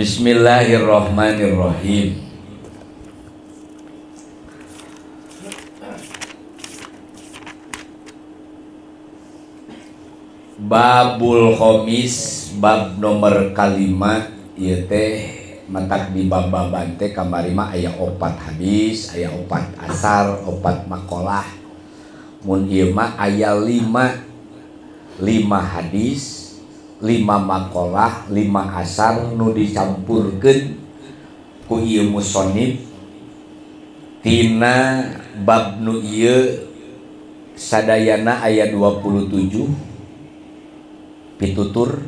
Bismillahirrahmanirrahim. Babul khomis, bab nomor kalima ieu teh matak di bab-baban teh kamari mah aya 4 hadis, aya 4 asar, 4 maqalah. Mun ieu mah aya 5 hadis, 5 maqalah, 5 asar nu dicampurkeun ku ieu musonib tina bab nu ieu sadayana aya 27 pitutur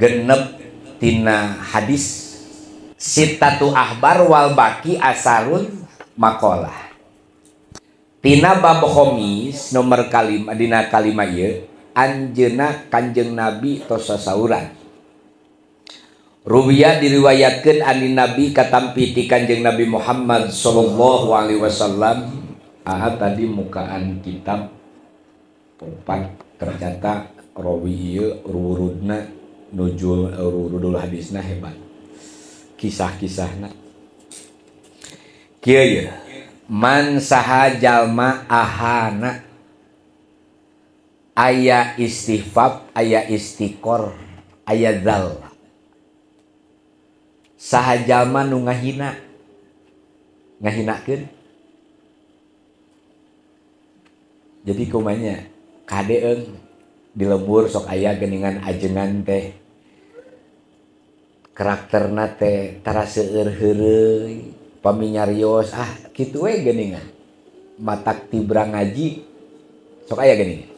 genep tina hadis sitatu ahbar wal baki asarun maqalah. Tina bab khomis nomor kalima dina kalima ieu anjeuna Kanjeng Nabi tos sasauran. Ruwiya diriwayatkeun anin Nabi katampi ti Kanjeng Nabi Muhammad sallallahu alaihi wasallam. Aha tadi mukaan kitab 4 ternyata rawi ieu rurudna nujul rurudul hadisna hebat. Kisah-kisahna. Kieu ye man saha jalma ahana aya istighfar, aya istiqor, aya zal. Saha jalma nu ngahina, ngahinakeun. Jadi kumanya kadeung di lembur sok aya geuningan ajengan teh. Karakterna teh tara seueur heureuy, paminyarios ah kitu we geuningan. Matak tibra ngaji sok aya geuningan.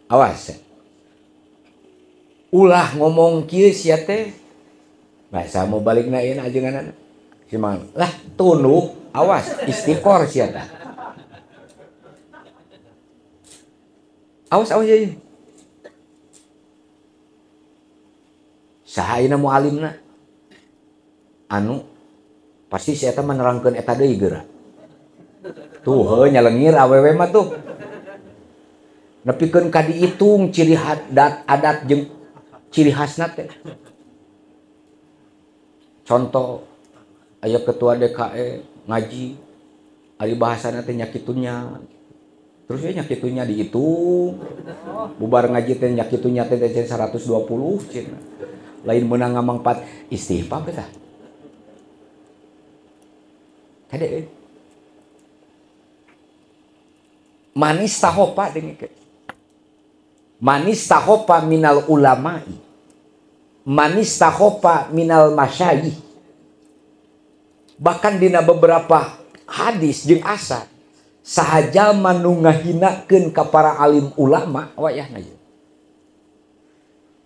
Awas. Ulah ngomong kieu sia teh. Bahasa mau balik na ieu ajenganana. Si mang lah tunduk, awas istiqor sia teh. Awas awas ieu. Saha ayeuna mualimna? Anu pasti si eta mah nerangkeun eta deui geura. Tuh heuh nyalengir awewe mah tuh. Nepikeun ka diitung ciri adat jeung ciri khasna teh. Contoh aya ketua DKE ngaji ari bahasana teh nyakitunya. Terus we nyakitunya dihitung. Bubar ngaji teh nyakitunya teh 120 cenah. Lain meunang ngamangpat istighfar teh. Kade manis tahopa dengekeun. Manis tahopa minal ulama'i, manis tahopa minal masyayikh. Bahkan dina beberapa hadis jeung asar saha jalma nu ngahinakeun ka para alim ulama wayahna ieu.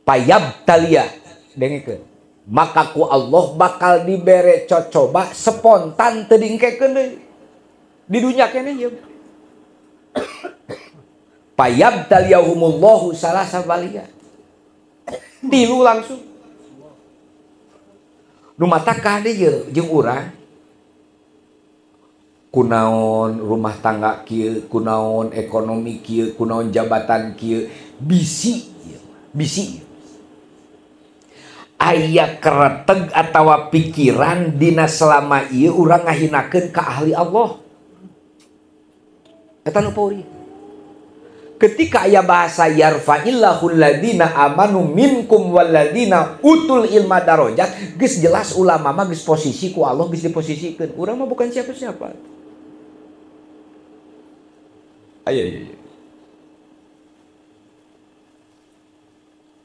Payab talia dengekeun. Maka ku Allah bakal dibere cocoba spontan teu dingkekeun deui. Di dunya keneh ieu. Payab taliyahumullahu salasa balia. Tilu langsung. Nu matakah deui jeung urang. Kunaon rumah tangga kieu, kunaon ekonomi kieu, kunaon jabatan kieu, bisi bisi. Aya kereteg atawa pikiran dina selama ieu urang ngahinakeun ka ahli Allah. Eta nu pauri. Ketika aya bahasa yarfa'illahu alladina amanu minkum walladina utul ilma darajat, geus jelas ulama mah geus posisi ku Allah geus diposisikeun. Urang mah bukan siapa-siapa. Ayo ayo.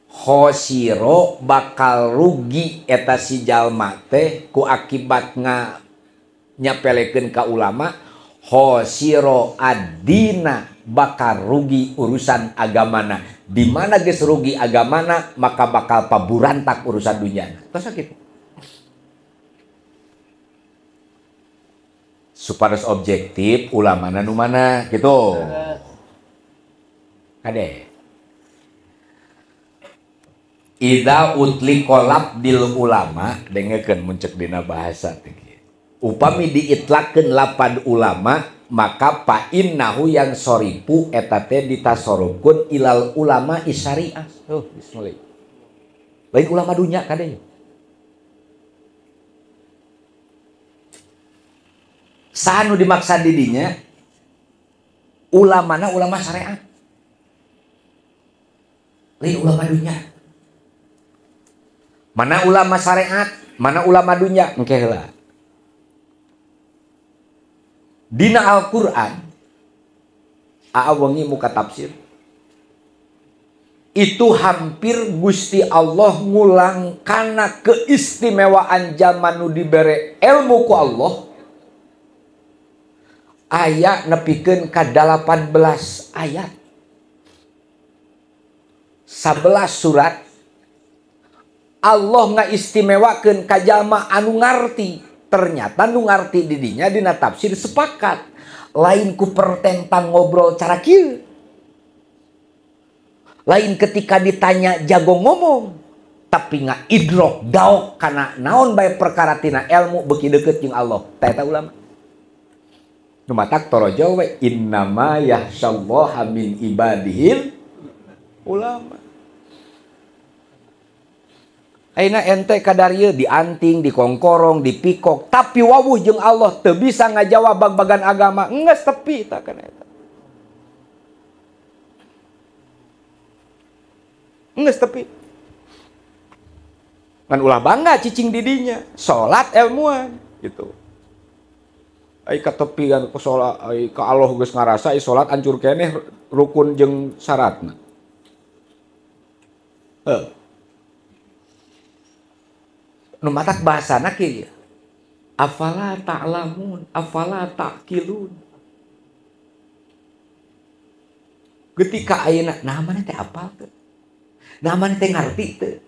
Khosiro bakal rugi eta si jalma teh ku akibat nyapelekeun ka ulama. Khosiro adina bakal rugi urusan agamana. Di mana geus rugi agamana maka bakal paburantak urusan dunia. Tos kitu. Supados objektif ulamana nu mana gitu. Kade. Idza utliqa labdil ulama dengekeun mun ceuk dina bahasa teh. Upami diitlakeun lapad ulama maka fa innahu yang soripu eta teh ditasorupkeun ilal ulama isyariah. Oh, bismillah. Lain ulama dunya kade. Saha nu dimaksa didinya? Ulamana ulama syariat. Lain ulama dunya. Mana ulama syariat, mana ulama dunya, engke heula. Dina Al-Qur'an aa wengi muka tafsir. Itu hampir Gusti Allah ngulang kana keistimewaan zaman nu dibere ilmu ku Allah. Aya nepikeun ka 18 ayat. 11 surat Allah ngaistimewakeun ka jalma anu ngarti. Ternyata nu ngarti didinya dina tafsir sepakat. Lain ku pertentang ngobrol cara kieu. Lain ketika ditanya jago ngomong, tapi ngaidrok daok kana naon bae perkara tina ilmu beuki deukeut jeung Allah. Ta eta ulama. Nu matak torojo we innama yahsyallaha min ibadihil ulama. Ayeuna ente kadarieu dianting, dikongkorong, dipikok, tapi wawuh jeung Allah teu bisa ngajawab bag-bagan agama, geus tepi tah kana eta. Geus tepi. Ngan ulah bangga cicing didinya, salat ilmuan gitu. Ai ka tepi kan ku salat, ai ka Allah geus ngarasa ai salat hancur keneh rukun jeung syaratna. Heuh. Nu matak bahasana kieu. Afala ta'lamun, afala ta'qilun. Ketika ayeuna nah mana teh apal teu? Nah mana teh ngarti teu?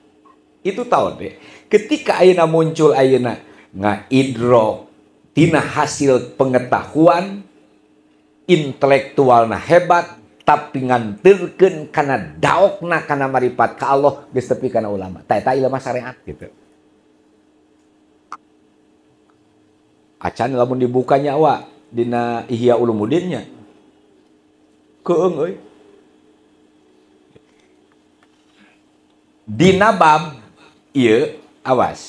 Itu tahu deh. Ketika ayeuna muncul ayeuna ngaidrok tina hasil pengetahuan intelektualna hebat tapi nganterkeun kana daokna kana maripat ka Allah geus tepi kana ulama. Ta eta ilmu syariat gitu. Acan lamun dibuka nyawa dina Ihya Ulumuddinnya. Keung euy. Dina bab ieu awas.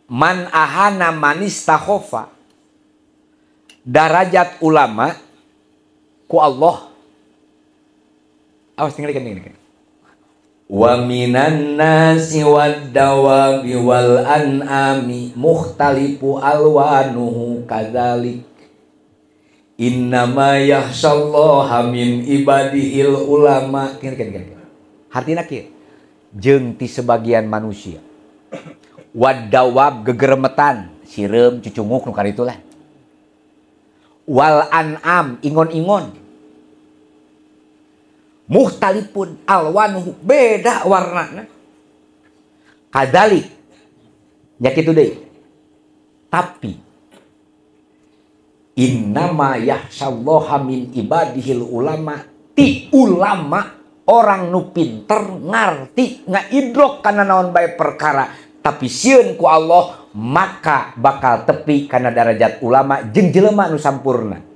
Man ahana manistakhofa. Darajat ulama ku Allah. Awas tinggalkan ini. Wa minan nasi wad dawabi wal an'ami mukhtalifu alwanuhu kadzalik. Innama yahsyallaha min ibadihil ulama. Tinggalkan. Hartina kieu. Jeung ti sebagian manusia. Wad dawab gegeremetan, sireum cucunguk nu karitulah. Wal an'am ingon-ingon. Muhtalipun alwanuhu beda warnana. Kadzalik nya kitu deui. Tapi innama yahsyallaha min ibadihil ulama, ti ulama orang nu pinter ngarti ngaidrok kana naon bae perkara tapi sieun ku Allah maka bakal tepi kana darajat ulama jeung jelema nu sampurna.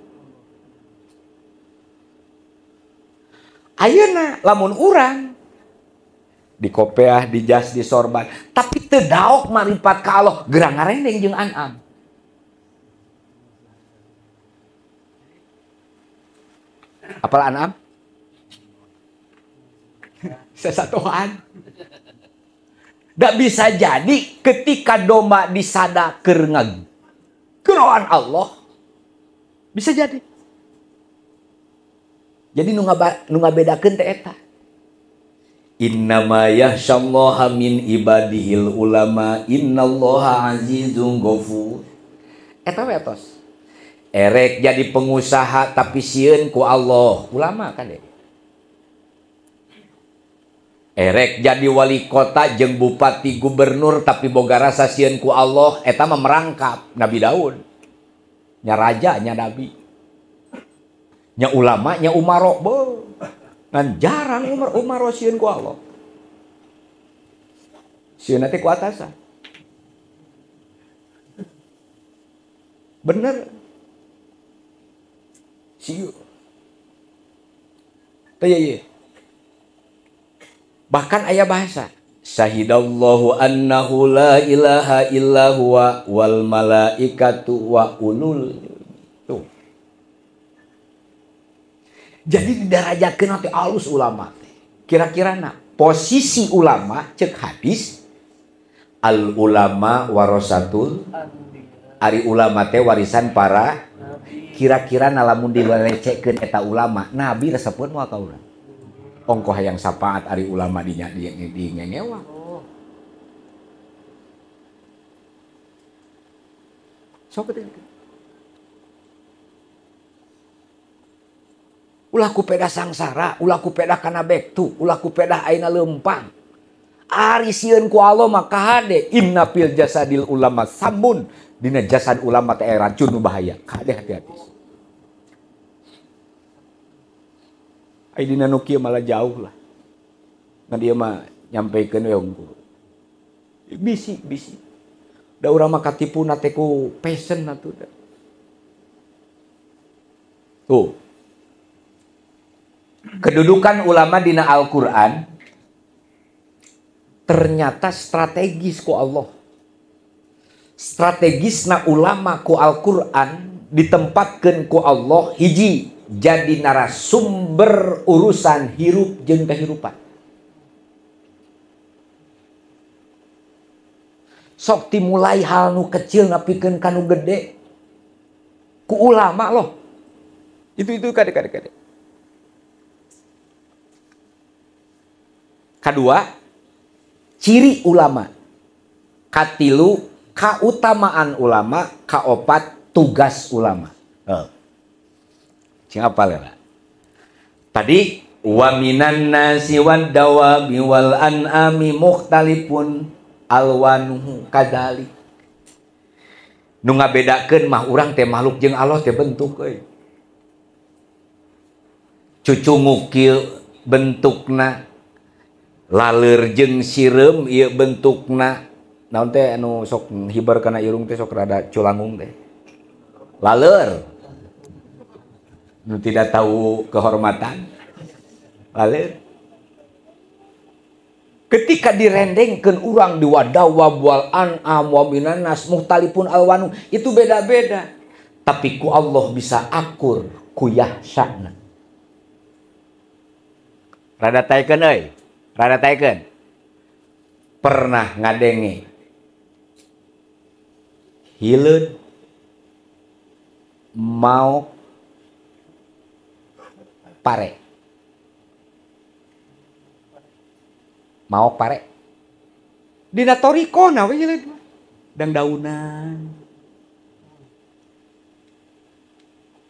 Ayeuna lamun urang di kopeah, di jas, di sorban, tapi teu daok maripat ka Allah, gerang ngarendeng jeung an'am. Apal an'am? Sesatuan. Dak bisa jadi ketika domba disada keur ngageroan Allah, bisa jadi. Jadi nu ngabedakeun teh eta. Innama yahsyallaha min ibadihil ulama innallaha azizun ghafur. Eta we tos. Erek jadi pengusaha tapi sieun ku Allah, ulama kan deh. Erek jadi wali kota jeung bupati gubernur tapi boga rasa sieun ku Allah, eta mah merangkap Nabi Daud. Nya raja, nya nabi. Nya ulama, nya umaro, be. Ngan jarang umaro sieun ku Allah. Sieun teh ku atasan. Bener. Sieun. Teh ye. Bahkan aya bahasa, Syahidallahu annahu la ilaha illa huwa wal malaikatu wa ulul. Tuh. Jadi didarajakeun teh alus ulama teh. Kira-kira na posisi ulama cek hadis al ulama warasatul ari ulama teh warisan para kira-kira na lamun dilecehkeun eta ulama nabi resepeun moal ka urang. Ongkoh hayang syafaat ari ulama di ngengewa. Sok teh. Ulah ku pedah sangsara, ulah ku pedah kana bektu, ulah ku pedah aina leumpang. Ari sieun ku Allah mah kahade inna fil jasadil ulama samun dina jasad ulama teh racun nu bahaya. Kade hati-hati. Ai dina nu kieu malah jauh lah. Ngan dia mah nyampeikeun we unggul. Bisi bisi. Da urang mah katipuna teh ku passion atuh da. Tuh. Kedudukan ulama dina Al-Qur'an ternyata strategis ku Allah. Strategisna ulama ku Al-Qur'an ditempatkeun ku Allah hiji jadi narasumber urusan hirup jeung kehirupan. Sok dimulai hal nu kecil nepikeun ka nu gede ku ulama loh. Itu kade kade kade. Kedua, ciri ulama. Katilu, kautamaan ulama. Kaopat, tugas ulama. Oh. Cing apa lela? Tadi wa minan nasi wad dawabi wal an'ami mukhtalifun alwanuhu kadzalik. Nu ngabedakeun mah urang teh makhluk jeung Allah teh bentuk euy. Cucunguk kieu bentukna, laleur jeung sireum ieu bentukna. Naon teh anu sok hibar kana irung teh sok rada culangung teh. Laleur. Nu tidak tahu kehormatan. Laleur. Ketika direndengkeun urang di wadawab wal an'am wa minan nas muhtalifun alwanu itu beda-beda. Tapi ku Allah bisa akur ku yahsyana. Rada taekeun euy. Rada taekeun. Pernah ngadenge hileud mau pare. Mau pare. Dina torikona we hileud mah. Dangdaunan.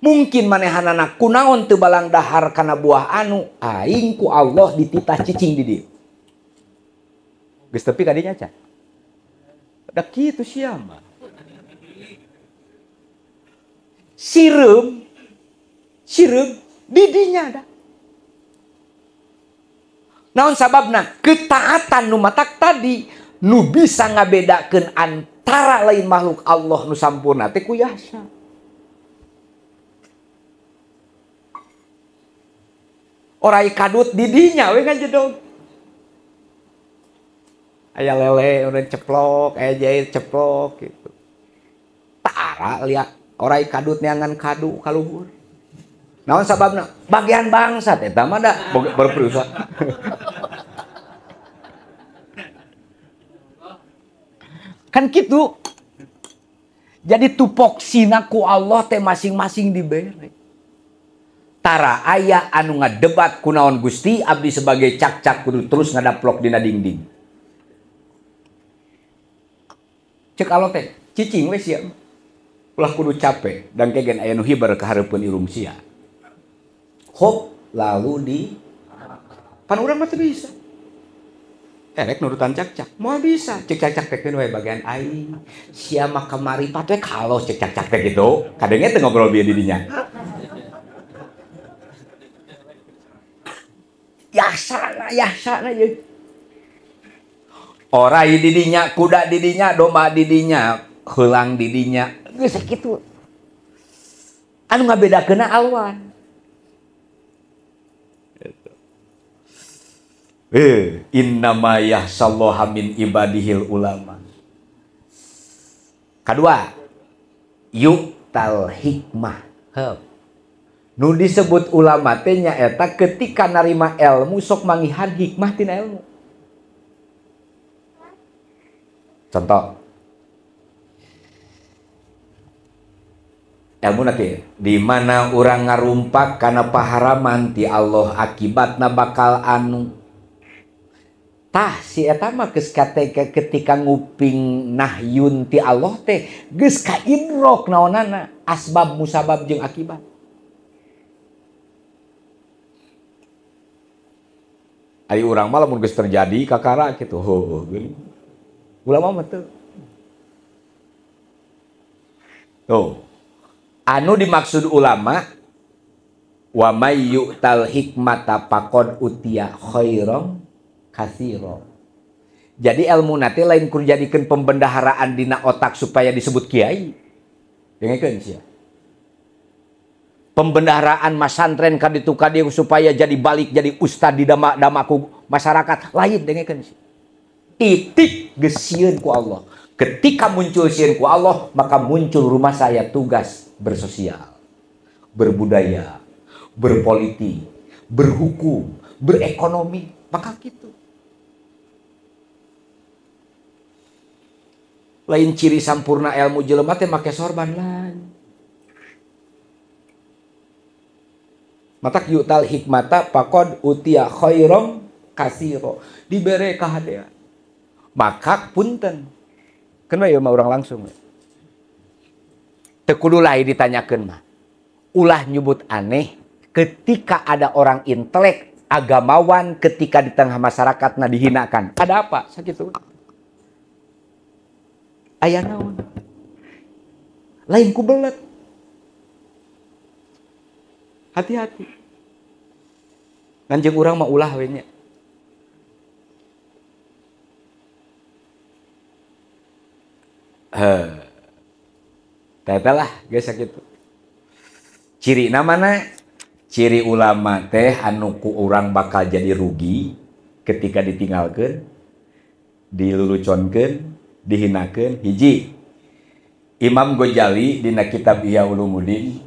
Mungkin manehanana kunaon teu balang dahar kana buah anu aing ku Allah dititah cicing di dieu. Geus tepi ka dinya can. Da kitu sia mah. Sireum sireum di dinya da. Naon sababna? Ketaatan nu matak tadi nu bisa ngabedakeun antara lain makhluk Allah nu sampurna teh ku yahsa. Orai kadut di dinya we ngajedog. Aya lele urang ceplok, aya jair ceplok gitu. Tara lihat orai kadut neangan kadu kaluhur. Naon sababna? Bagian bangsat eta mah da berperusaha. Kan kitu. Jadi tupoksina ku Allah teh masing-masing dibere. Tara aya anu ngadebat kunaon Gusti abdi sebagai cak-cak kudu terus ngadaplok dina dinding. Cek Allah teh cicing we sia. Ulah kudu capek dan kegen aya nu hibar ka hareupeun irung sia. Hop lalu di pan urang mah teu bisa. Erek nurutan cak-cak moal bisa. Cek cak-cak teh keun we bagian aing. Sia mah kamari pat we kalau cek cak-cak teh kitu. Kadenge teh ngobrol bieu di dinya. Yahsana yahsana ye. Orai didinya, kuda didinya, domba didinya, heulang didinya. Geus sakitu. Anu ngabedakeunna alwan. Innama yahsallaha min ibadihil ulama. Kedua, yu'tal hikmah. Nu disebut ulama teh nyaeta ketika narima ilmu sok mangihan hikmah tina ilmu. Contoh, ilmu nanti di mana urang ngarumpak kana paharaman ti Allah akibatna bakal anu. Tah si eta mah geus ketika nguping nahyun ti Allah teh geus kaidrok naonana asbab musabab jeung akibat. Ari urang mah lamun geus terjadi kakara kitu heuh geuning. Ulama mah teu. Tuh. Anu dimaksud ulama wa may yu'tal hikmata faqad utiya khairan katsira. Jadi ilmu nate lain kur jadikeun pembendaharaan dina otak supaya disebut kiai. Dengekeun sia. Pembendaharaan masantren ka ditu ka dieu supaya jadi balik jadi ustad di damaku masyarakat lain dengekeun sia. Titik geus sieun ku Allah. Ketika muncul sieun ku Allah, maka muncul rumah saya tugas bersosial, berbudaya, berpolitik, berhukum, berekonomi, maka gitu. Lain ciri sampurna ilmu jelema teh make sorban lain. Matak yu'tal hikmata faqad utiya khairan katsira. Dibere kahadean. Maka punten. Keun we mah urang langsung. Teu kudu lain ditanyakeun mah. Ulah nyebut aneh ketika ada orang intelek, agamawan ketika di tengah masyarakat na dihinakan. Ada apa? Sakitu. Aya naon? Lain ku belet. Hati-hati. Ngan jeung urang mah ulah we nya. Teh lah geus sakitu. Ciri mana? Ciri ulama teh anu ku urang bakal jadi rugi ketika ditinggalkeun, diluluconkeun, dihinakeun. Hiji, Imam Ghazali dina kitab Ihya Ulumuddin,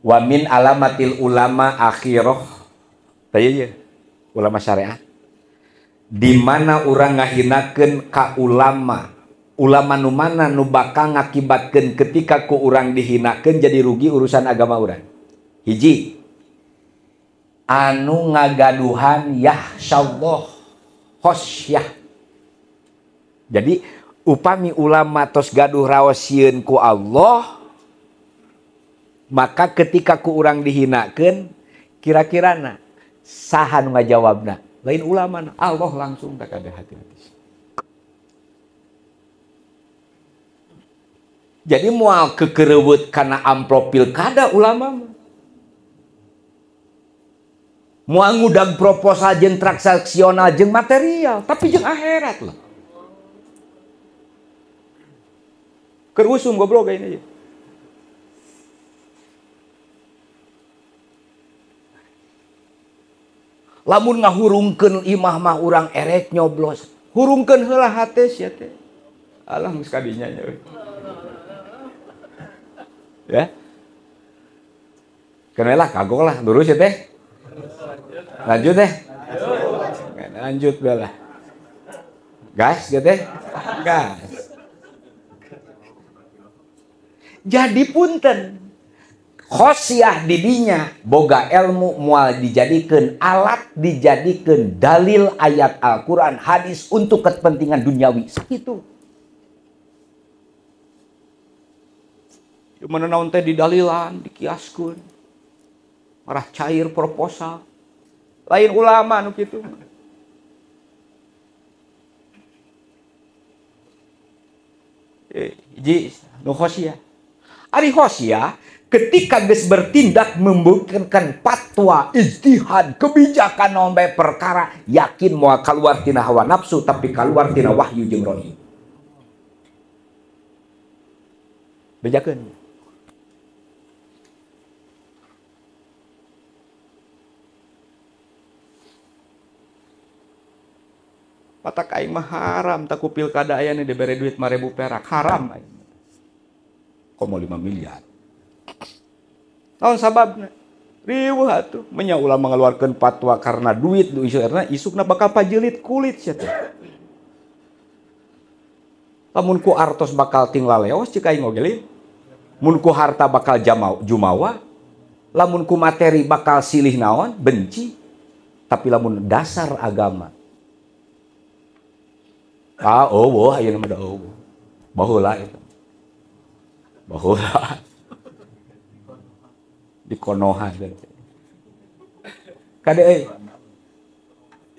wa min alamatil ulama akhirah. Tah ieu ulama syariah. Di mana urang ngahinakeun ka ulama, ulama nu mana nu bakal ngakibatkeun ketika ku urang dihinakeun jadi rugi urusan agama urang. Hiji, anu ngagaduhan yahsyallah khosyah. Jadi upami ulama tos gaduh raos sieun ku Allah, maka ketika ku urang dihinakeun kira-kirana saha nu ngajawabna? Lain ulama, Allah langsung tak ada hati-hati. Jadi moal kekerewet karena amplop pilkada ulama mah. Moal ngudang proposal jeung transaksional jeung material, tapi jeung akhirat lah. Keur usum goblok ini aja. Lamun ngahurungkeun imah mah urang erek nyoblos, hurungkeun heula hate sia teh. Alah geus kadinya nya we. Ya. Keun lah kagok lah lurus ya teh. Lanjut deh. Lanjut bela. Gas gitu deh. Gas. Jadi punten. Khosyah didinya boga ilmu moal dijadikeun alat, dijadikeun dalil ayat Al-Qur'an, hadis untuk kepentingan duniawi. Sakitu. Mana naon teh didalilan, dikiaskeun. Marah cair proposal. Lain ulama nu kitu. Hiji nu khosyah. Ari khosyah ketika geus bertindak membuktikan fatwa, ijtihad, kebijakan naon bae perkara, yakin moal kaluar tina hawa nafsu tapi kaluar tina wahyu jeung rohi. Bejakeun. Patak aing mah haram tak ku pilkada aya nu dibere duit 5.000 perak, haram aing. Komo 5 miliar. Naon sababna? Riweuh atuh, menya ulah mengeluarkan fatwa karena duit nu isukna isukna bakal pajelit kulit sia teh. Lamun ku artos bakal ting laleos cik aing oge lin. Mun ku harta bakal jumawa, lamun ku materi bakal silih naon, benci. Tapi lamun dasar agama, ah eueuh ayeuna mah da eueuh. Baheula eta. Baheula. Di Konoha teh. Kade euy.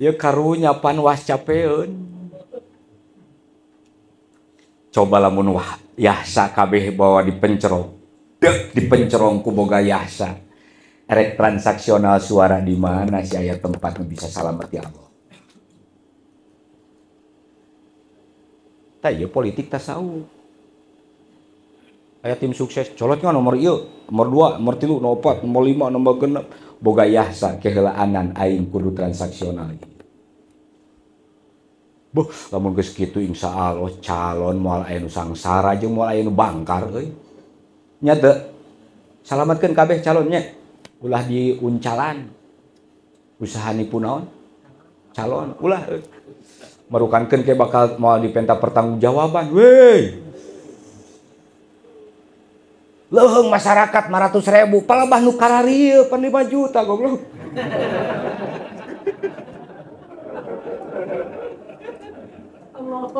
Ieu karunya pan was capeun. Coba lamun wah yahsa kabeh bawa dipencerong. Dek dipencerong ku boga yahsa. Erek transaksional suara di mana si aya tempat nu bisa salamet ya Allah. Tah ieu politik tasawuf. Aya tim sukses colotnya nomor ieu, nomor 2, nomor 3, nomor 4, nomor 5, nomor 6. Boga yahsa keheulaanan aing kudu transaksional. Buh, lamun geus kitu insyaallah calon moal aya nu sangsara jeung moal aya nu bangkar euy. Nya teu. Salametkeun kabeh calonnya. Ulah diuncalan. Usaha nipu naon? Calon ulah euy. Merukankeun ke bakal moal dipenta pertanggungjawaban. Weh. Leuheung masyarakat 500.000, palebah nu kararieu pan 5 juta goblok.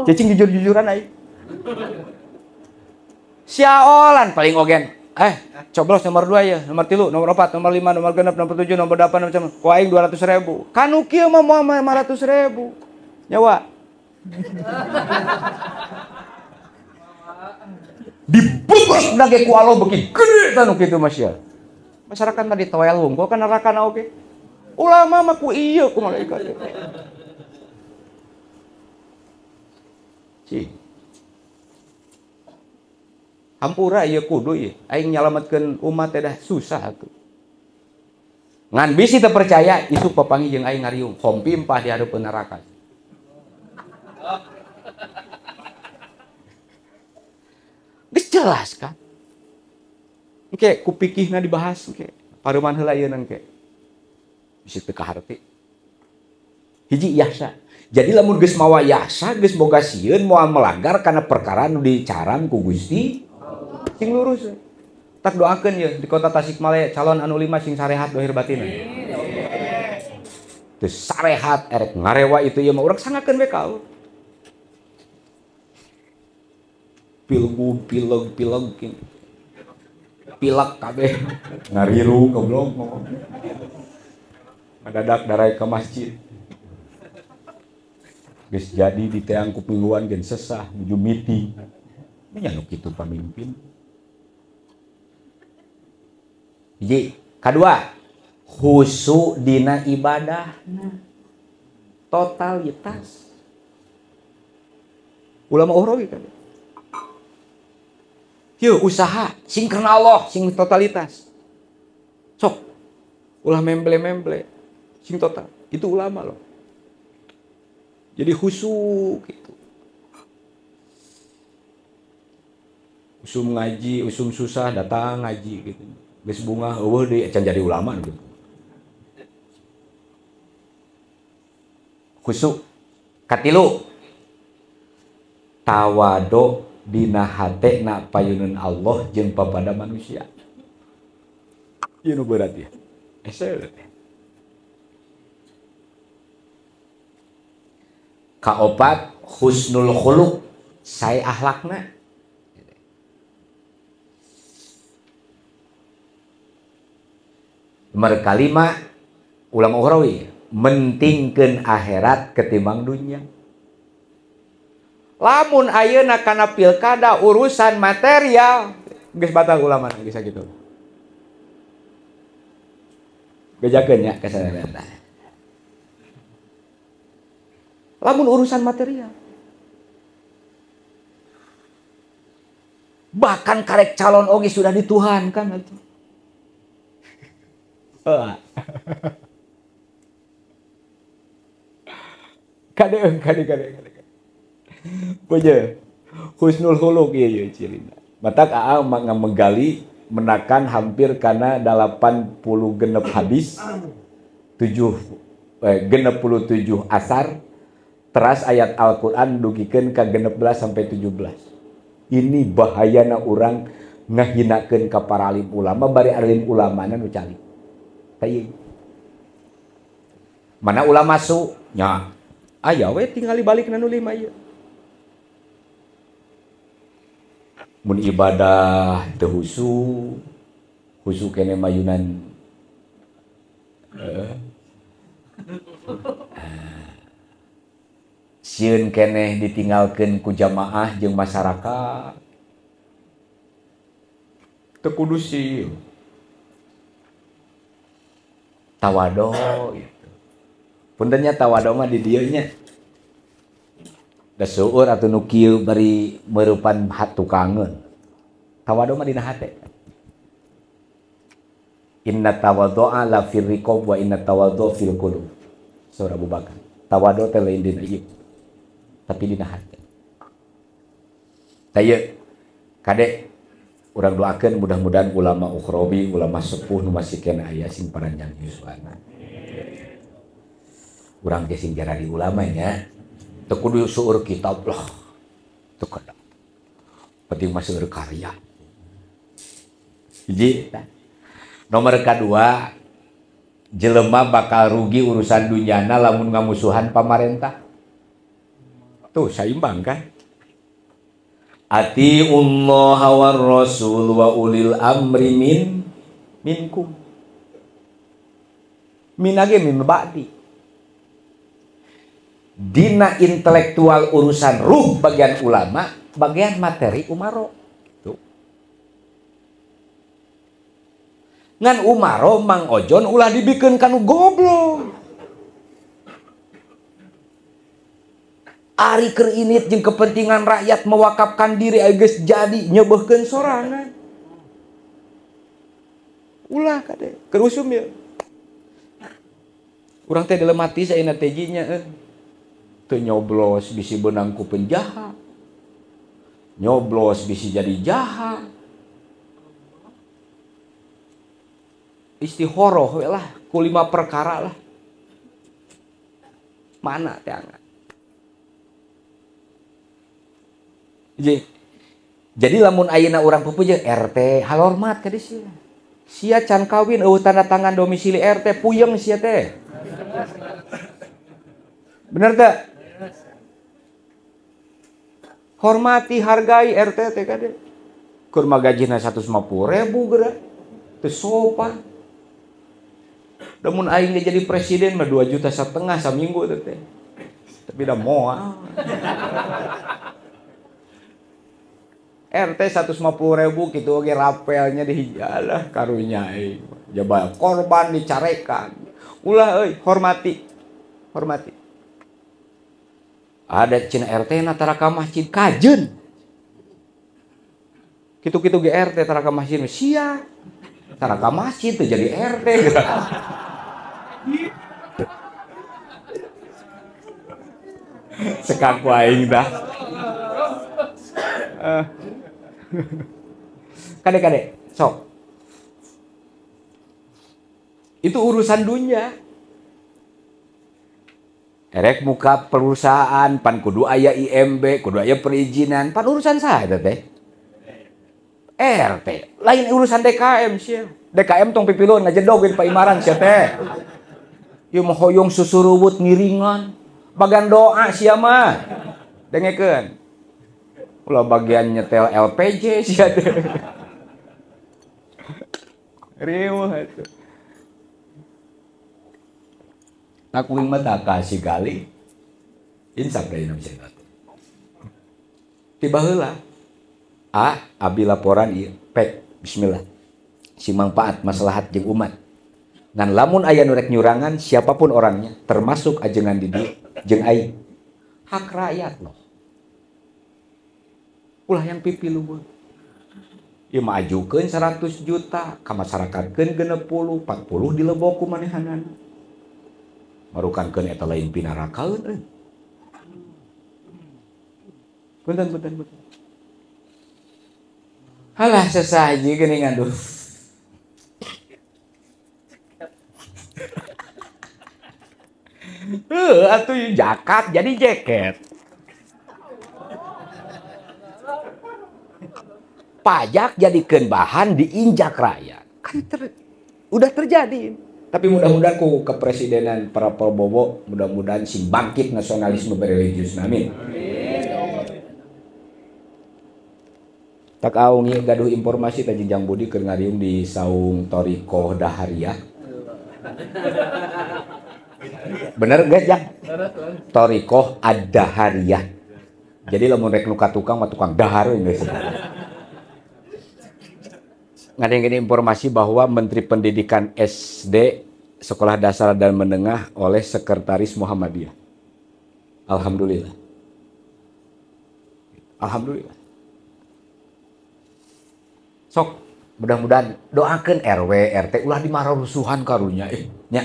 Cicing jujur-jujuran aing. Siaolan paling ogen. Coblos nomor 2 ya, nomor 3, nomor 4, nomor 5, nomor 6, nomor 7, nomor 8, nomor 9. Ku aing 200.000. Kanu kieu mah moal 500.000. Nyawa. Dibebas dage ku Allah beuki gede tanu kitu masya. Masyarakat mah ditoel hungkul ka nerakana oge. Ulama mah ku ieu ku malaikat. Cing. Hampura ieu kudu ieu. Aing nyalametkeun umat teh dah susah atuh. Ngan bisi teu percaya isuk papanggih jeung aing ngariung hompimpah di hareupeun neraka. Geus jelas kan? Engke ku pikihna dibahas engke. Paruman heula ieu engke. Bisi teu kaharti. Hiji yahsa. Jadi lamun geus mawa yahsa, geus boga sieun moal melanggar kana perkara nu dicaram ku Gusti sing lurus. Tak doakeun ye di kota Tasikmalaya calon anu 5 sing sarehat dohir batin. Teu sarehat erek ngarewa itu ieu mah urang sangakeun we ka. Pilgub, pileg, pileg, pilek kabeh ngariru goblok ngomong. Ngadadak darai ke masjid. Geus jadi di teang ku mingguan gen sesah nuju meeting. Nya nu kitu pamimpin. Hiji, kadua, khusu dina ibadahna. Totalitas. Ulama ukhrawi kan. Yuk usaha, sing karena Allah, sing totalitas. Sok, ulah memble-memble, sing total. Itu ulama loh. Jadi khusyuk gitu. Usum ngaji, usum susah datang ngaji gitu. Geus bunga eueuh deui can jadi ulama gitu. Khusyuk. Katilu. Tawado dina hatena payunun Allah jeung papada manusia. Ieu nu berat ya. Ese. Kaopat husnul khuluq, sae akhlakna. Nomor kalima ulama ukhrawi, mentingkeun akhirat ketimbang dunia. Lamun ayeuna kana pilkada urusan material geus batal ulama geus sakitu. Bejakeun nya kasadayana. Lamun urusan material. Bahkan karek calon oge sudah dituhankan atuh. Kade kade kade kade. Puja husnul khuluq ieu ieu cirina. Matak aa menggali menakan hampir kana 86 hadis, 67 asar, teras ayat Al-Qur'an dugikeun ka 16 sampai 17. Ini bahayana urang ngahinakeun ka para alim ulama bari alim ulamana nu calik. Tah mana ulama su nya aya we tingali balik na nu lima ieu. Mun ibadah teu husu, husu kene mayunan sieun keneh ditinggalkeun ku jamaah jeung masyarakat. Teu kudu sieun. Tawado gitu. Punten nya tawado mah di dieu nya. Da seueur atuh nu kieu bari meurepan tukangeun. Tawadu mah dina hate. Inna tawadhu'a la fir riqab wa inna tawadhu fil qulub. Surah Abu Bakar. Tawadu teh lain dina ieu. Tapi dina hate. Tah ieu kade urang doakeun mudah-mudahan ulama ukhrawi, ulama sepuh nu masih keneh aya sing paranjang yuswana. Urang ge sing jarari ulama nya. Teu kudu seueur kitab lah. Teu kada. Penting mah seueur karya. Hiji. Nomor kedua, jelema bakal rugi urusan dunyana lamun ngamusuhan pamarentah. Tuh saimbang kan? Atiullaha war rasul wa ulil amri minkum. Minage min ba'di. Dina intelektual urusan ruh bagian ulama, bagian materi umaro. Tuh. Ngan umaro Mang Ojon ulah dibikeun kanu goblok. Ari keur init jeung kepentingan rakyat mewakafkan diri geus jadi nyebeuhkeun sorangan. Ulah kade, keur usum ya. Urang teh dilemati saena teh nya teu nyoblos bisi beunang ku penjahat. Nyoblos bisi jadi jahat. Istihoroh we lah ku 5 perkara lah. Mana teh angan. Jadi lamun ayeuna urang pupujeun RT halormat ka dieu sia. Sia can kawin eueuh tanda tangan domisili RT puyeng sia teh. Bener teh? Hormati, hargai RT teh kade. Keur mah gajina 150.000 geura. Teu sopan. Lamun aing ge jadi presiden mah 2,5 juta saminggu teh. Tapi da moal. RT 150.000 gitu oge rapelnya dihijalah karunya aing. Jaba korban dicarekan. Ulah euy, hormati. Hormati. Ada cina RT na tara ka masjid kajeun. Kitu-kitu ge RT tara ka masjid sia. Tara ka masjid teh jadi RT. Sekaku aing dah. Kade-kade, sok. Itu urusan dunia. Erek muka perusahaan, pan kudu aya IMB, kudu aya perizinan, pan urusan saya teh. RT, lain urusan DKM sih. DKM tong pipilun ngajedog di Paimaran sia teh. Ieu mah hoyong susuruwut ngiringan. Bagian doa sia mah. Dengekeun. Ulah bagian nyetel LPG sia teh. Riweuh atuh. Nakuing mata kasih kali insaf dari Nabi Syaitan. Tiba heula. A, abi laporan ieu, pek bismillah. Si manfaat maslahat jeung umat. Ngan lamun aya nu rek nyurangan siapapun orangnya, termasuk ajengan di dieu jeung aing. Hak rakyat loh. Ulah yang pipi luhur. Ieu mah ajukeun 100 juta, ka masyarakatkeun 60, 40 dilebok ku manehanana. Marukankeun eta lain pinarakaeun euy. Punten punten punten. Halah sesaji geuningan duh. Atuh jakat jadi jaket. Pajak jadikeun bahan diinjak rakyat. Kan udah terjadi. Tapi mudah-mudahan ku kepresidenan Prabowo mudah-mudahan sing bangkit nasionalisme bereligius. Amin. Tak aung ieu gaduh informasi ta Jang Budi keur ngariung di saung Torikoh Dahariah. Bener guys Jang? Torikoh Ad-Dahariah. Jadi lamun rek nu ka tukang mah tukang dahar we geus. Ngadengkeun informasi bahwa Menteri Pendidikan SD Sekolah Dasar dan Menengah oleh Sekretaris Muhammadiyah. Alhamdulillah. Alhamdulillah. Sok mudah-mudahan doakeun RW RT ulah dimarusuhan karunya nya.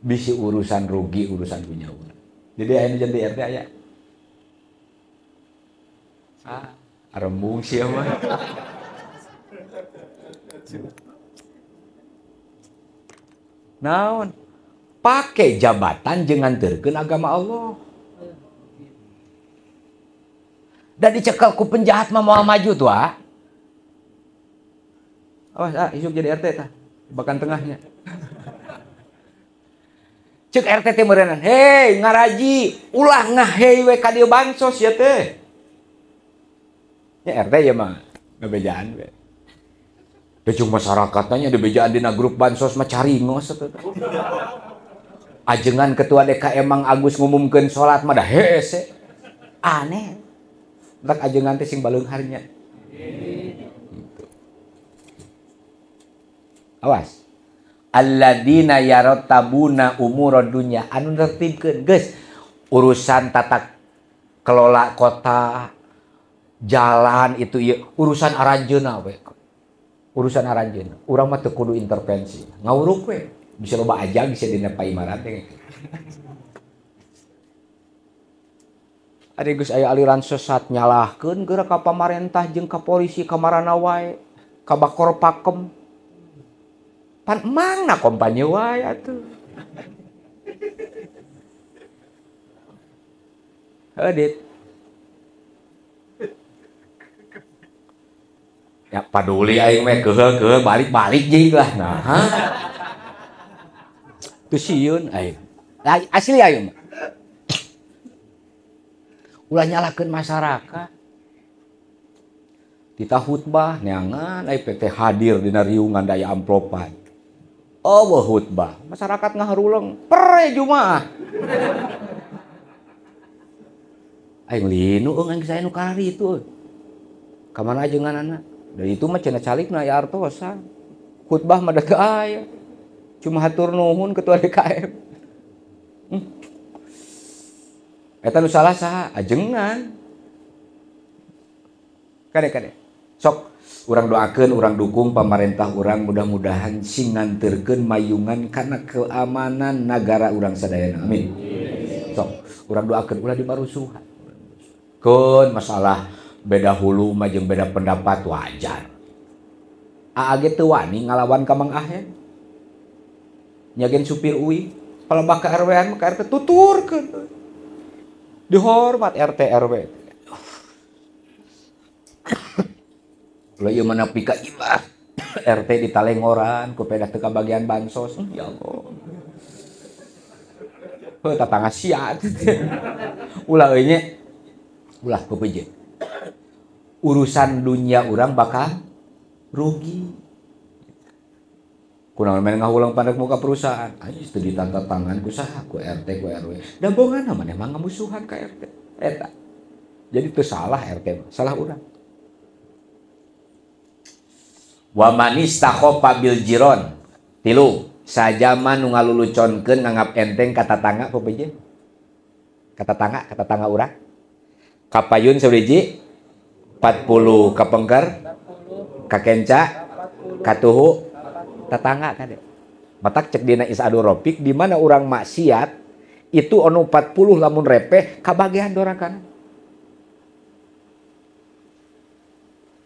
Bisi urusan rugi urusan dunya urang. Jadi aya nu jadi RT aya. Ah, arembung sia mah. Naon? Pake jabatan jeung nganterkeun agama Allah. Dan dicekel ku penjahat mah moal maju tuh ah. Awas ah, isuk jadi RT tah. Bahkan tengahnya. Cek RT teh meureunnan, "Hei, ngaraji, ulah ngahei we ka dieu bansos ya teh." Ya RT ya mah ngabejaan we. Da jeung masyarakatna nya dibejaan dina grup bansos mah caringos atuh. Ajengan ketua DKM Mang Agus ngumumkeun salat mah da hese. Aneh. Entak ajengan teh sing baleunghar nya. Gitu. Awas. Alladzina yarattabuna umurad dunya anu nertibkeun geus urusan tata kelola kota jalan itu ieu urusan aranjeunna we. Urusan aranjeunna urang mah teu kudu intervensi ngawuruk we bisa loba aja bisa dina paimaran teh. Ari geus aya aliran sesat nyalahkeun geura ka pamarentah jeung ka polisi ka marana wae ka bakor pakem. Pan emangna kompanye wae atuh. Heuh. Ya paduli aing meh keuheul-keuheul balik-balik jeung lah nah. Teu sieun aing. Asli aing mah. Ulah nyalahkeun masyarakat. Tita khutbah neangan ai PT hadir dina riungan daya amplopan. Oh, khutbah. Masyarakat ngaharuleng pere jumaah. Aing linu eung aing saya nu karari itu. Ka mana ajenganana? Da itu mah cenah calikna ya artosan. Khutbah mah da teu aya. Cuma hatur nuhun ketua DKM. Eta nu salah saha? Ajengan. Kade-kade. Sok urang doakeun, urang dukung pamarentah urang mudah-mudahan sing nganterkeun mayungan kana keamanan nagara urang sadayana. Amin. Sok urang doakeun ulah dimarusuhan. Keun masalah beda hulu mah jeung beda pendapat wajar. Aa ge teu wani ngalawan ka Mang Ahen. Nyagen supir UI, palebah ka RW-an mah ka RT tuturkeun. Dihormat RT RW. Ulah ieu mah nepi ka imah. RT ditalengoran ku pedah teu kabagian bansos. Ya Allah. Heuh tatangga sia. Ulah euy nya. Ulah pepeje. Urusan dunia urang bakal rugi. Kunaon main ngahulang pandek muka perusahaan. Anjing teu ditanda tangan ku saha ku RT ku RW. Da bongan maneh mah ngamusuhan ka RT. Eta. Jadi teu salah RT, salah urang. Wa manistakhofa bil jiron. Tilu, sajama nu ngaluluconkeun nganggap enteng ka tatangga pepeje. Ka tatangga urang. Kapayun sabiji 40 kapengker, kakenca, katuhu, tatangga kade. Matak cek dina Is'adur Rafiq di mana urang maksiat itu anu 40 lamun repeh kabagian dorakan.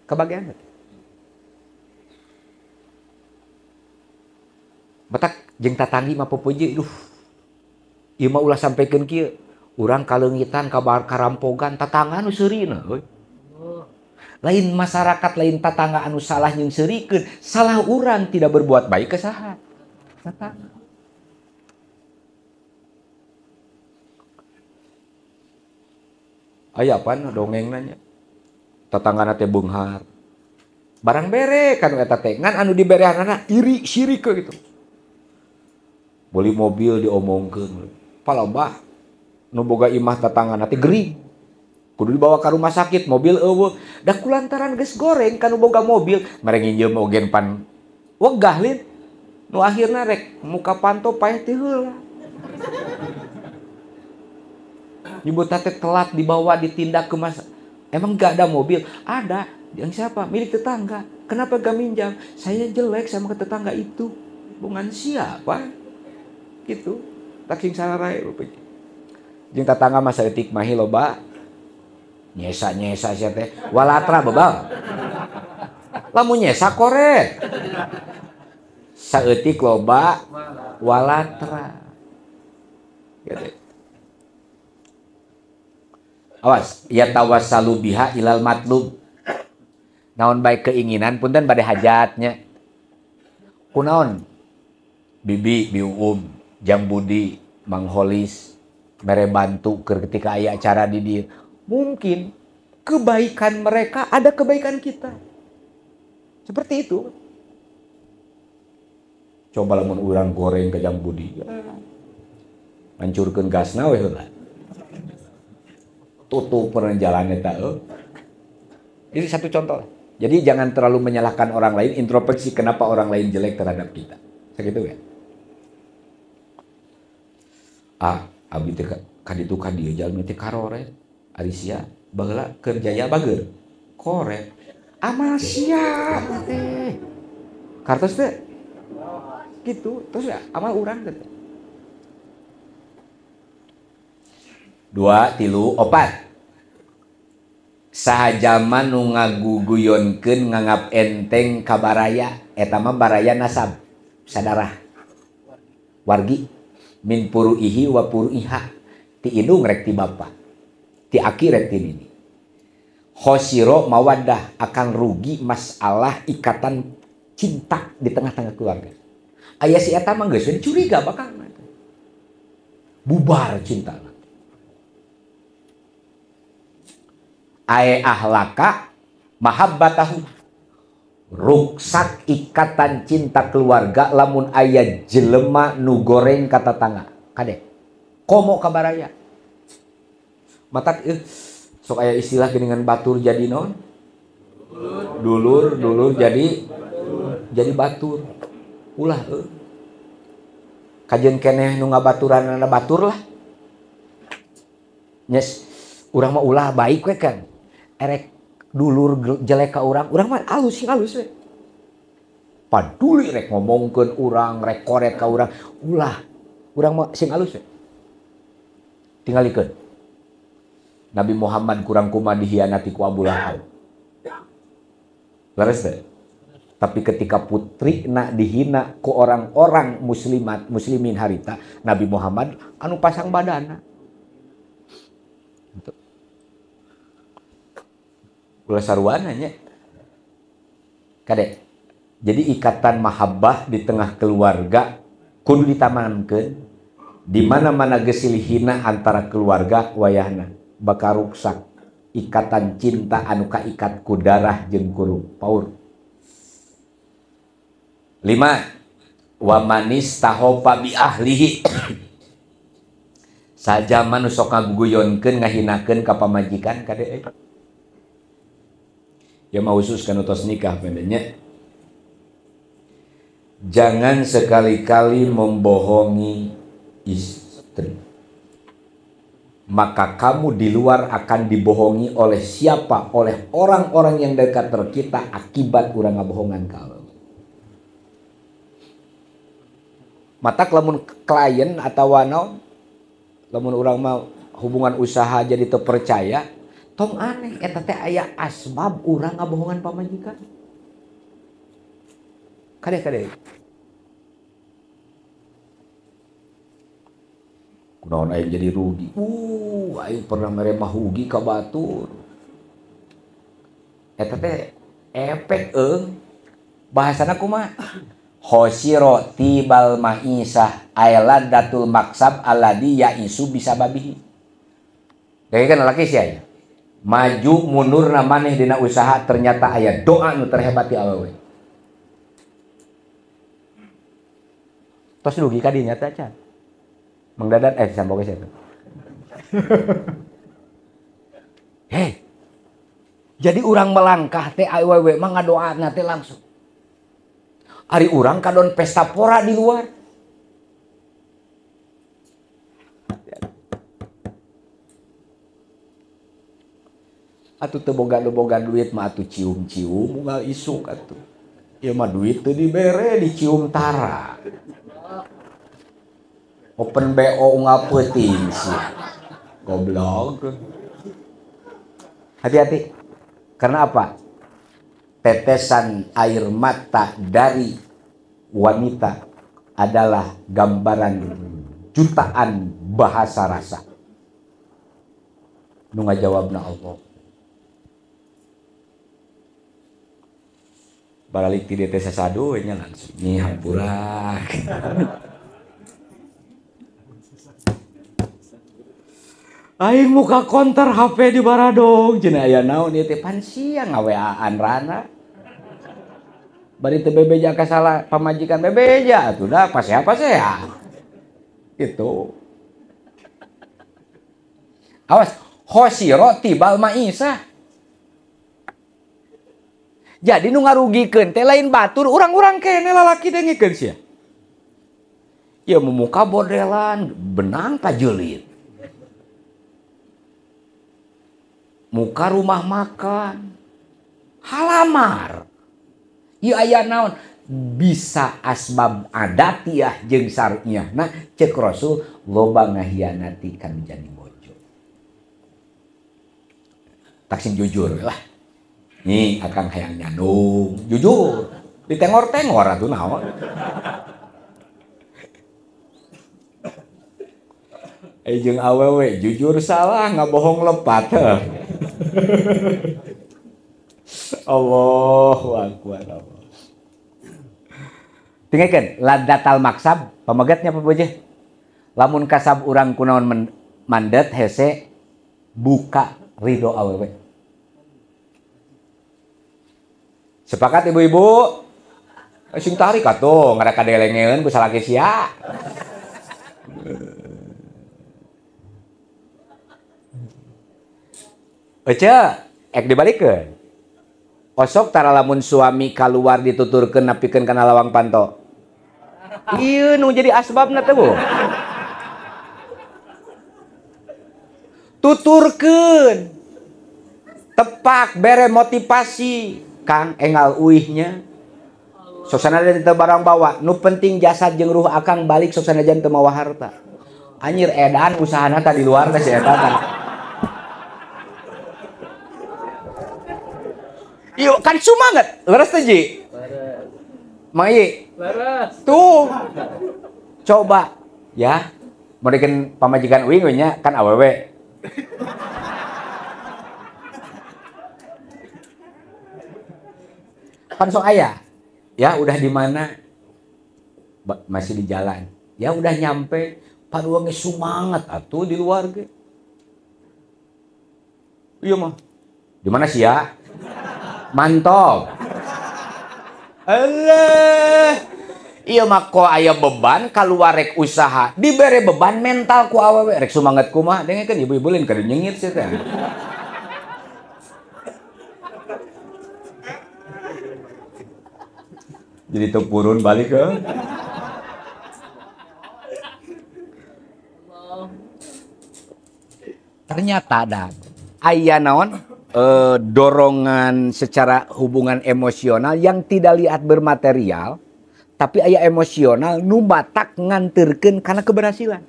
Kebagian. Batak jeung tatanggi mah popoje duh. Ieu mah ulah sampaikan kieu. Urang kaleungitan kabar karampogan tatangga nu seurina euy. Lain masyarakat lain tatangga anu salah jeung seurikeun, salah urang tidak berbuat baik ke saha? Tatangga. Aya apaan dongeng nanya. Tatanggana teh beunghar. Barang bere kan eta teh ngan anu diberehanana iri sirik gitu. Beli mobil diomongkeun. Palabah nu boga imah tatanggana teh gering. Kudu dibawa ka rumah sakit, mobil eueuh. Da kulantaran geus goreng ka nu boga mobil, mere nginjem ogen pan wegah lin. Nu akhirna rek muka panto paeh teh heula. Nyebut teh telat dibawa ditindak ke mas. Emang gak ada mobil? Ada. Yang siapa? Milik tetangga. Kenapa gak minjam? Saya jelek sama ke tetangga itu. Bukan siapa? Gitu. Tak sing sararai rupanya. Jeung tetangga mah saeutik mah loba. Nyesa-nyesa sia teh. Walatra bebal. Lamun nyesa koret. Saeutik loba walatra. Gitu. Awas, ya tawassalu biha ilal matlub. Naon baik keinginan punten bade hajatnya. Kunaon? Bibi, Biuum, Jang Budi, Mang Holis, mere bantu keur ketika aya acara di dieu. Mungkin kebaikan mereka ada kebaikan kita. Seperti itu. Coba lamun urang goreng ke Jang Budi. Hancurkeun gasna we heula. Tutup jalan eta. Ini satu contoh. Jadi jangan terlalu menyalahkan orang lain, introspeksi kenapa orang lain jelek terhadap kita. Segitu ya. Ah, abdi teh ka ditu ka dieu jalmi teh karoret. Ari sia baheula keur jaya bager. Koret. Amal sia teh. Kartos teh. Gitu, terus ya amal urang teh. 2, 3, 4. Saha jalma nu ngaguguyonkeun nganggap enteng ka baraya, eta mah baraya nasab, sadarah. Wargi min puruihi wa puruiha, ti indung rek ti bapa, ti aki rek ti nini. Khosiro mawaddah akan rugi masalah ikatan cinta di tengah-tengah keluarga. Aya si eta mah geus curiga bakal bubar cinta. Ae ahlaka mahabbatahu, ruksak ikatan cinta keluarga lamun aya jelema nu goreng ka tatangga kade komo ka baraya matak sok aya istilah geuningan batur jadi non dulur dulur jadi batur ulah kajeun keneh nu ngabaturanana batur lah nyes urang mah ulah baik we kan erek dulur jelek ka urang, urang mah alus sing alus we. Paduli rek ngomongkeun urang, rek koret ka urang, ulah. Urang mah sing alus we. Tingalikeun. Nabi Muhammad kurang kumaha dihianati ku Abu Lahab. Leres teh? Tapi ketika putrina dihina ku orang-orang muslimat, muslimin harita, Nabi Muhammad anu pasang badana. Gitu. Ulah saruana nya. Kade. Jadi ikatan mahabbah di tengah keluarga kudu ditanamkeun. Di mana-mana geus hina antara keluarga wayahna bakal ruksak ikatan cinta anu kaikat ku darah jeung ku paur. 5. Wa manis tahopa bi ahlihi. Sajama nu sok ngaguguyonkeun ngahinakeun ka pamajikan kade. Ya mau khusus kan utos nikah pendeknya. Jangan sekali-kali membohongi istri. Maka kamu di luar akan dibohongi oleh siapa? Oleh orang-orang yang dekat terkita akibat urang ngabohongan kalau. Matak lamun klien atau naon, lamun urang mah hubungan usaha jadi terpercaya, Tong aneh eta teh aya asbab urang ngabohongan pamajikan. Kade-kade. Kunaon aing jadi rugi. Aing pernah mere mahugi ka batur. Eta teh efek eung. Bahasana kumaha? Khosiro tibal ma'isah ailadatul maksab aladi ya'isu bisababihi. Denge kan lalaki sia aya. Maju mundur maneh dina usaha ternyata aya doa nu terhebat ti awewe. Tos rugi ka dinya teh acan. Mang Dadan samboge sia teh. Hei. Jadi urang melangkah teh awewe mah ngadoana teh langsung. Ari urang kadon pesta pora di luar. Atuh teu boga duit mah atuh cium-cium unggal isuk atuh. Ieu mah duit teu dibere dicium tara. Open BO unggal peuting sih. Goblok. Hati-hati. Karena apa? Tetesan air mata dari wanita adalah gambaran jutaan bahasa rasa. Nu ngajawabna Allah. Baralik ti teh sasadu nya langsung nyi hampura. Aing muka konter HP di baradong cenah aya naon ieu teh pan sia ngaweaan rana. Bari teu bebeja ka salah pamajikan bebeja atuh da pasea-pasea. Gitu. Awas khosiro tibal ma'isah. Jadi nu ngarugikeun teh lain batur urang-urang kene lalaki dengekeun sia. Ya memuka bordelan benang pajelit. Muka rumah makan halamar. Ieu aya naon bisa asbab adatiyah jeung syar'iyah. Nah cek Rasul loba ngahianati kan jadi bojo. Taksim jujur lah. Nih akang hayang nyandung, jujur. Ditengor-tengor atuh naon. Jeung awewe jujur salah ngabohong lepat. Allahu akbar. Allah. Tinggalkan ladatal maksab pamegatnya apa bojeh? Lamun kasab urang kunaon mandet hese buka ridho awewe. Sepakat ibu-ibu? Sing tarik atuh ngaraka delengeun ku salaki sia. Ece, ek dibalikeun. Osok tara lamun suami kaluar dituturkeun napikeun kana lawang panto. Ieu nu jadi asbabna teh Bu. Tuturkeun. Tepak bere motivasi. Kang engal uihnya. Sok sanajan teu barang bawa, nu penting jasad jeung ruh akang balik sok sanajan teu mawa harta. Anjir edan usahana tadi luar teh si eta teh. Yuk kan sumanget, leres teh Ji? Leres. Mang Iyi? Leres. Tuh. Coba ya, mereka pamajikan uing nya kan awewe. Pan sok aya. Ya udah di mana? Masih di jalan. Ya udah nyampe, pan uangnya sumanget atuh di luar ge. Iya mah. Di mana sih ya? Mantap. Eleh. Iya mah kok aya beban kaluar rek usaha, dibere beban mental ku awewe rek sumanget kumaha, dengekeun ibu-ibu lain kada nyengit sih teh. Jadi tepurun balik ke. Ternyata ada aya naon dorongan secara hubungan emosional yang tidak lihat bermaterial, tapi aya emosional nu batak nganterkeun kana keberhasilan.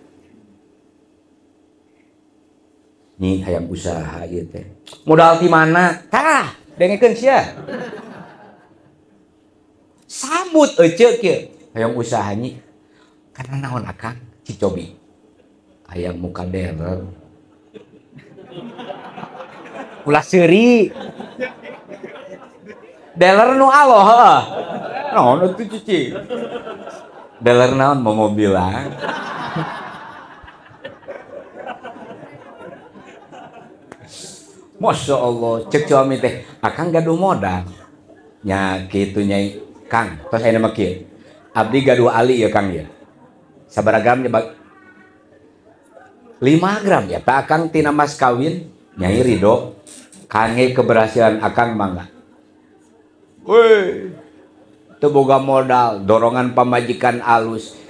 Nyi hayang usaha ieu teh. Modal ti mana? Tah, dengekeun sia. Sambut ece kieu. Hayang usaha nyi. Karena naon akang? Cicobi. Hayang muka deler. Ulah seuri. Deler nu aloh heuh. Naon atuh cici? Deler naon momobilan. Masya Allah, cek suami teh, akang gaduh modal. Nya kitu nyai, Kang, tos ayeuna mah kieu. Abdi gaduh ali ya Kang ya. Sabaraha gram nya 5 gram ya, tak akang tina mas kawin, nyai ridho, kangge keberhasilan akang mangga. Woi, teu boga modal, dorongan pamajikan alus.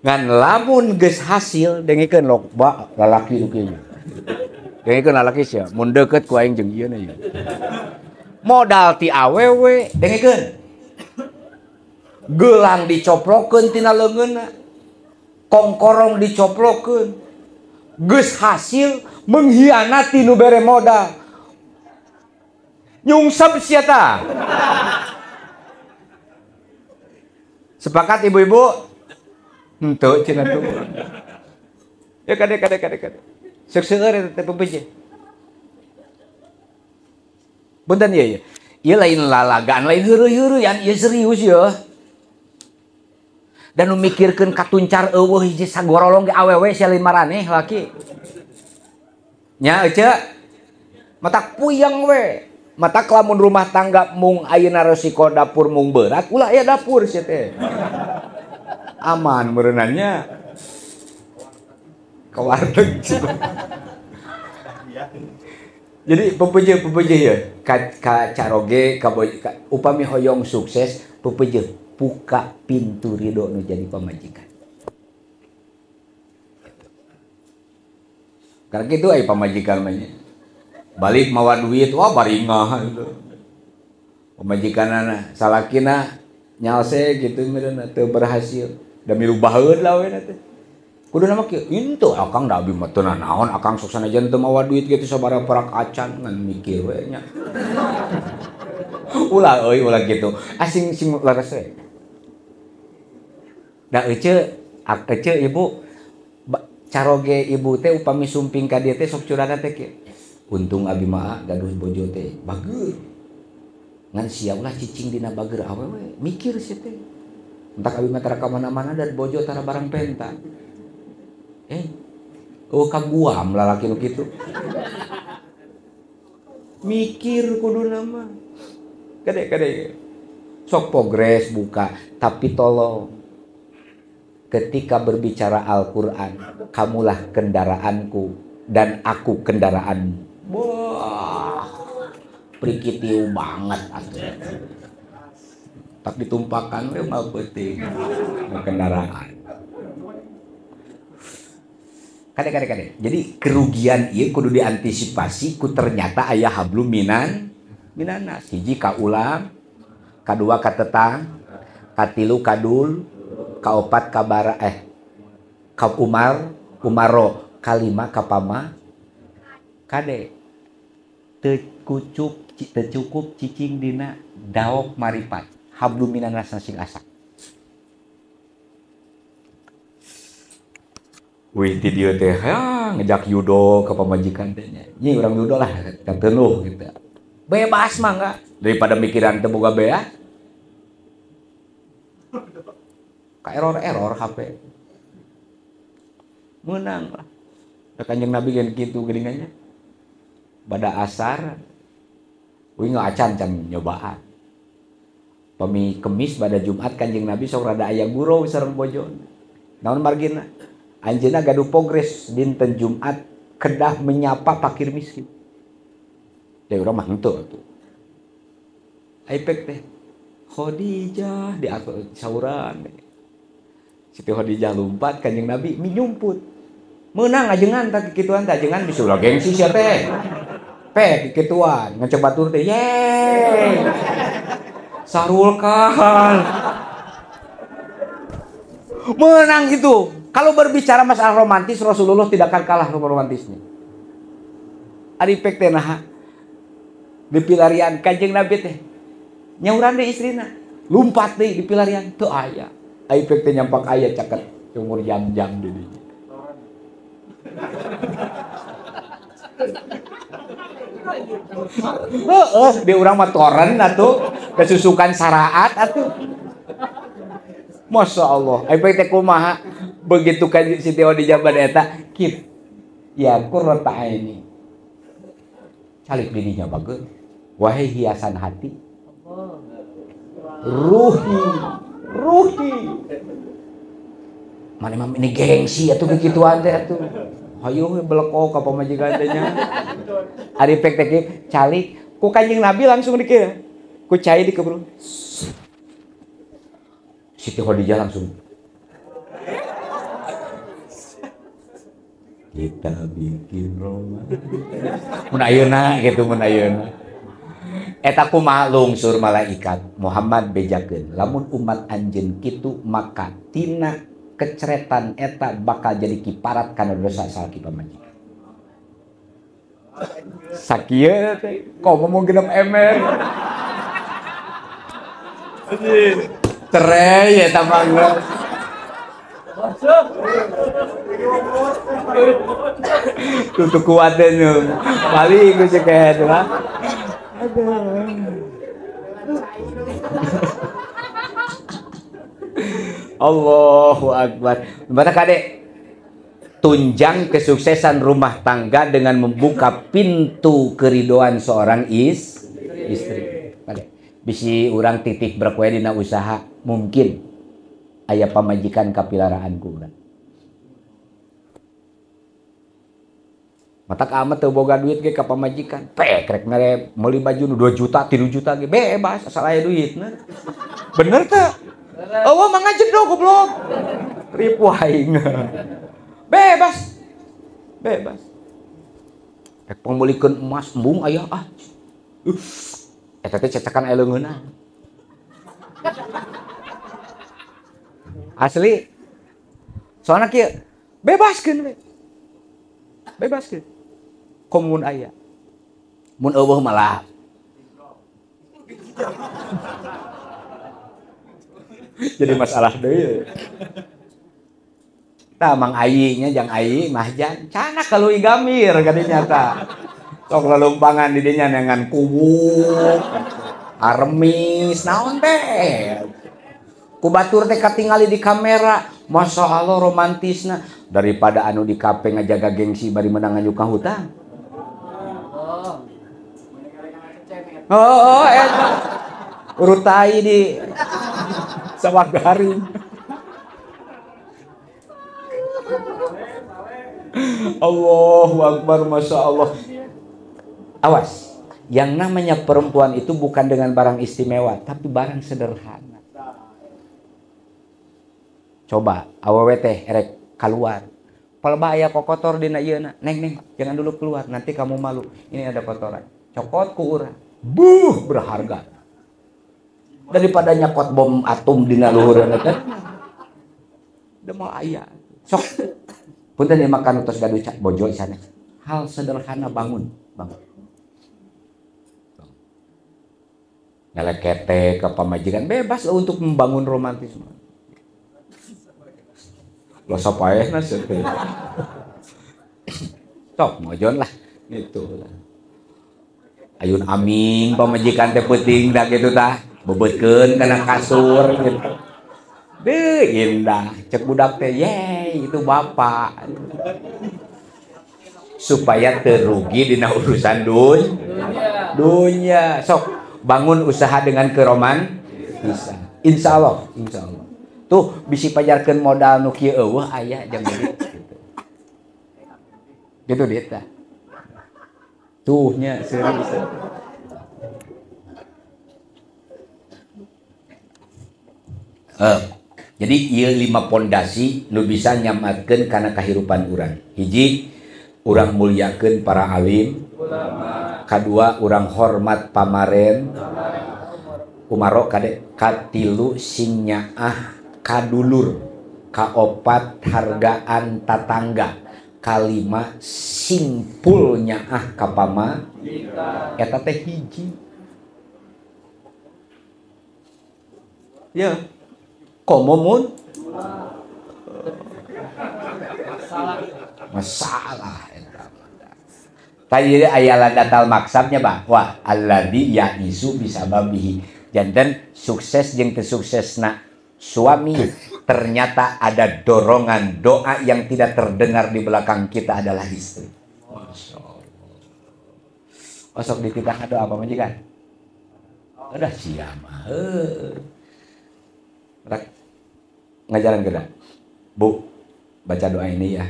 Ngan lamun geus hasil, dengekeun loba lalaki nu kieu. Dengekeun lalaki sia, mun deukeut ku aing jeung ieu na ieu. Modal ti awewe, dengekeun. Gelang dicoplokeun tina leungeunna. Kongkorong dicoplokeun. Geus hasil mengkhianati nu bere modal. Nyungsep sia tah. Sepakat ibu-ibu? Henteu cenah tuh. Ya kade kade kade kade. Seueur eta teh pepeje. Punten ieu ya. Ieu lain lalagaan, lain heureuy-heureuyan, ieu serius ya. Dan nu mikirkeun katuncar eueuh hiji sagorolong ge awewe sia lain maraneh laki. Nya ece matak puyeng we. Matak lamun rumah tangga mung ayeuna resiko dapur mung berat, ulah aya dapur sia teh. Aman meureunannya. Ke warteg. Jadi pepeje ya, ka caroge ka upami hoyong sukses pepeje buka pintu ridho nu jadi pamajikan. Karena gitu ai pamajikan mah nya. Balik mawa duit, wah baringah gitu. Pamajikanana salakina nyalse gitu meureun teu berhasil. Da milu baheud lah we teh. Kudu nama kieu, intu akang da abi mah teu nanaon, akang sok sanajan teu mawa duit gitu sabaraha perak acan ngan mikir we nya. Ulah euy ulah gitu. Asing sing leres we. Da ece, ece ibu caroge ibu teh upami sumping ka dieu teh sok curana teh kieu. Untung abi mah gaduh bojo teh bageur. Ngan sia ulah cicing dina bageur awewe, mikir sia teh. Entak abi mah tara ka mana-mana dan bojo tara barang penta. Oh kaguam lalaki nu kitu. Mikir kuduna mah. Kade-kade. Sok progres buka, tapi tolong ketika berbicara Al-Qur'an, kamulah kendaraanku dan aku kendaraanmu. Wah, prikitiu banget atuh. Tak ditumpakan we mah penting kendaraan. Kade kade kade. Jadi kerugian ieu kudu diantisipasi ku ternyata aya hablum minan minanas. Hiji ka ulam, kadua ka tetang, katilu kadul, kaopat ka bara ka umar, umaro, kalima ka pama. Kade teu kucup teu cukup cicing dina daok maripat. Hablum minanas sing asak. Wih, ti dieu teh ngejak yudo ke pamajikan teh nya. Nyi urang yudo lah, katenuh gitu. Bebas mah enggak daripada mikiran teu boga bea. Ka error-error HP. Meunang lah. Da Kanjeng Nabi gen kitu geuningannya. Bada asar uing acan can nyobaan. Pami Kemis pada Jumat Kanjeng Nabi sok rada aya gurau sareng bojona. Naon margina? Anjeunna gaduh progres dinten Jumat kedah menyapa fakir miskin. Da urang mah henteu atuh. Aipek teh Khadijah di sauran. Siti Khadijah lumpat Kanjeng Nabi minyumput. Meunang ajengan tah kikituan tah ajengan bisa ulah gengsi sia teh. Pe kikituan ngecek batur teh yeay. Sarulkan. Menang itu. Kalau berbicara masalah romantis, Rasulullah tidak akan kalah romantisnya. Ari pek teh naha di pilarian Kanjeng Nabi teh nyauran deui istrina lumpat deui di pilarian teu aya. Ari pek teh nyampak aya caket sumur jam-jam di dinya. Heeh, di urang mah toren atuh, kesusukan saraat atuh. Masya Allah, ari pek teh kumaha begitu kan Siti Khadijah bade eta kit ya qurrata aini. Calik dirinya bagus. Wahai hiasan hati. Ruhi, ruhi. Mana mah ini gengsi atuh kikituan teh atuh. Hayu belekok ka pamajikan teh nya. Ari pek teh calik ku Kanjeng Nabi langsung dikira. Ku cai dikebrul. Siti Khadijah langsung. Kita bikin roman. Mun ayeuna gitu mun ayeuna. Eta kumaha lungsur malaikat Muhammad bejakeun lamun umat anjeun kitu maka tina keceretan eta bakal jadi kiparat kana dosa salaki pamajikan. Sakieu teh komo mau genep emer. Cerai eta mah geus. Tutup kuatin paling gue sih kayak itu lah. Allahu Akbar. Bapak kadek tunjang kesuksesan rumah tangga dengan membuka pintu keridoan seorang istri. Kadek bisi urang titik berkue dina usaha mungkin aya pamajikan kapilaraan ku urang. Matak amat teu boga duit ge ka pamajikan. Pek rek mere meuli baju nu 2 juta, 3 juta ge bebas asal aya duitna. Bener teu? Eueuh mah ngajedog goblok. Ripuh aing. Bebas. Bebas. Rek pangmeulikeun emas embung aya ah. Eta teh cecekan aya leungeunna. Asli. Soalna kieu bebaskeun we. Bebaskeun. Komun aya. Mun eueuh malah. Jadi masalah deui. Tah Mang Ayi nya jang Ayi mahjan cana kalui gamir kadinya tah. Sok lalumpangan di dinya neangan kubuk, aremis naon teh. Ku batur teh katingali di kamera, Masya Allah romantisna daripada anu di kafe ngajaga gengsi bari menang nganyuk ka hutang. Oh, eta urutai di sawah garing. Allahu Akbar, Masya Allah. Awas, yang namanya perempuan itu bukan dengan barang istimewa, tapi barang sederhana. Coba awewe teh erek keluar. Palba aya kokotor dina ieuna. Neng neng, jangan dulu keluar, nanti kamu malu. Ini ada kotoran. Cokot ku urang. Buh, berharga. Daripada nyakot bom atom dina luhureun teh. Da moal aya. Sok. Punten ieu makan tos gaduh bojo sana. Hal sederhana bangun, bangun. Ngelekete ke pamajikan bebas lah untuk membangun romantisme. Lo sapaehna sih. Sok mojon lah gitu lah. Ayun aming pamajikan teh peuting dah gitu tah. Bebetkeun kana kasur gitu. Deuh indah cek budak teh yeay itu bapak. Supaya terugi dina urusan dunya. Sok bangun usaha dengan keroman bisa. Insyaallah, insyaallah. Tuh bisi pajarkeun modal nu kieu eueuh aya jang deui gitu. Gitu dieu tah. Tuh nya serius. Jadi ieu 5 pondasi nu bisa nyamatkeun kana kahirupan urang. Hiji, urang mulyakeun para alim. Ulama. Kadua, urang hormat pamaren. Umaro kade katilu sing nyaah kadulur, kaopat hargaan tatangga, Kalima simpulnya ah kapama eta teh hiji. Ya. Komo mun masalah eta. Tadi aya landatal maksabnya bahwa alladzi ya'isu bisababihi. Janten sukses jeung teu suksesna suami ternyata ada dorongan doa yang tidak terdengar di belakang kita adalah istri. Masya Allah. Osok dititah doa apa majikan? Udah siapa? Ngajaran geura. Bu, baca doa ini ya.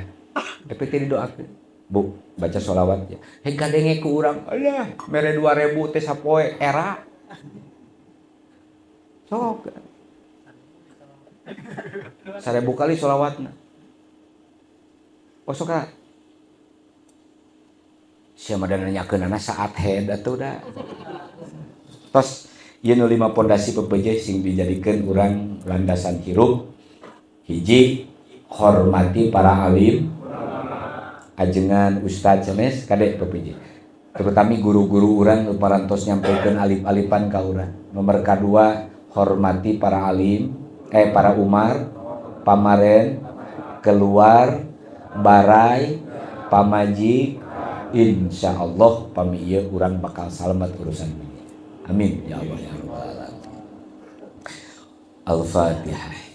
Tapi tidak doakeun. Bu, baca sholawat ya. Hei kadenge ku urang, alah, mere 2000 teh sapoe era. Sok. 1000 kali sholawatna. Osok ka. Sia mah nanyakeunana saat head atuh da. Tos ieu nu 5 pondasi pepeje sing dijadikeun urang landasan hirup. Hiji, hormati para alim. Ajengan ustad sanes kadek pepeje. Terutama guru-guru urang nu parantos nyampekeun alif-alifan ka urang. Nomor kadua, hormati para alim, para umar, pamaren, keluar, barai, pamajik, insya Allah pami ieu urang bakal salamat urusan dunia. Amin ya Allah ya Rabbal alamin. Al-Fatihah.